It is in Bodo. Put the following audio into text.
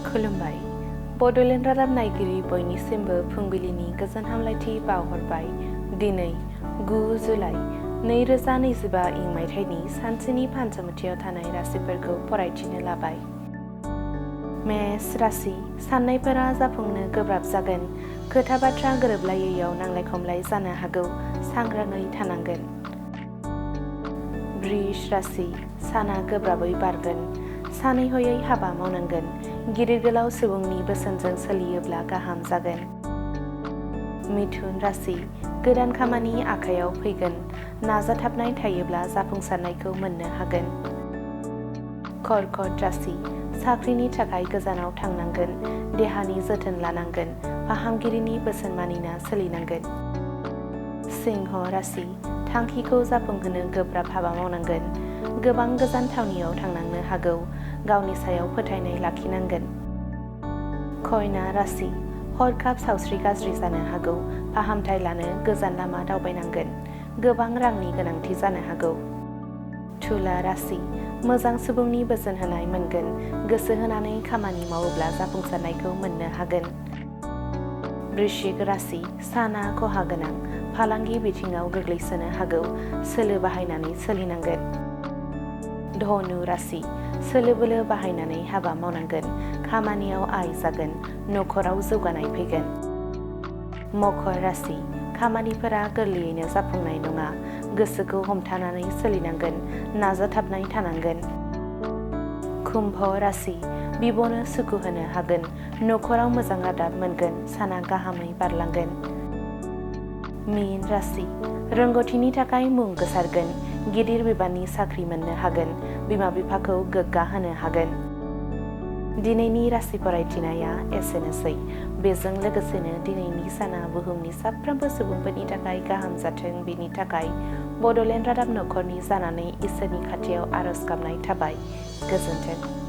खुलुमबाय बड'लेण्ड रादाब नायगिरि बयनिसिमबो फुंबिलिनि गोजोन हामलायथि बावहरबाय। दिनै 9 जुलाइ 2025 इं मायथाइनि सानसेनि फानसमुथियाव थानाय राशिफोरखौ फरायथिनो लाबाय। मेष राशि साननायफोरा जाफुंनो गोब्राब जागोन। खोथा बाथ्रा गोरोबलायैयाव नांलाय खमलाय जानो हागौ, सांग्राङै थानांगोन। वृष राशि साना गोब्राबै बारगोन। सानै हयै हाबा मावनांगोन। गिदिर गोलाव सुबुंनि बोसोनजों सोलियोब्ला गाहाम जागोन। मिथुन राशि गोदान खामानि आखायाव फैगोन। नाजाथाबनाय थायोब्ला जाफुंसारनायखौ मोननो हागोन। कर्कट राशि साख्रिनि थाखाय गोजानाव थांनांगोन। देहानि जोथोन लानांगोन। फाहामगिरिनि बोसोन मानिना सोलिनांगोन। सिंह राशि थांखिखौ जाफुंहोनो गोब्राब हाबा मावनांगोन। गोबां गोजान थावनियाव थांनांनो हागौ। गावनि सायाव फोथायनाय लाखिनांगोन। कन्या राशि हरखाब सावस्रि गाज्रि जानो हागौ। फाहामथाय लानो गोजान लामा दावबायनांगोन। गोबां रांनि गोनांथि जानो हागौ। तुला राशि मोजां सुबुंनि बोसोन होनाय मोनगोन। गोसो होनानै खामानि मावोब्ला जाफुंसारनायखौ मोननो हागोन। वृश्चिक राशि साना खहा गोनां। फालांगि बिथिङाव गोग्लैसोनो हागौ। सोलो बाहायनानै सोलिनांगोन। धनु राशि सोलो बोलो बाहायनानै हाबा मावनांगोन। खामानियाव आय जागोन। नखराव जौगानाय फैगोन। मकर राशि खामानिफोरा गोरलैयैनो जाफुंनाय नङा। गोसोखौ हमथानानै सोलिनांगोन। नाजाथाबनाय थानांगोन। कुम्भ राशि बिब'नो सुखु होनो हागोन। नखराव मोजां रादाब मोनगोन। साना गाहामै बारलांगोन। मीन राशि रोंगौथिनि थाखाय मुं गोसारगोन। गिदिर बिबाननि साख्रि मोननो हागोन। बिमा बिफाखौ गोग्गा होनो हागोन। दिनैनि राशि फरायथिनाया एसेनोसै। बेजों लोगोसेनो दिनैनि साना बुहुमनि साफ्रोमबो सुबुंफोरनि थाखाय गाहाम जाथों बेनि थाखाय बड'लेण्ड रादाब नखरनि जानानै इसोरनि खाथियाव आरज गाबनाय थाबाय। गोजोन्थों।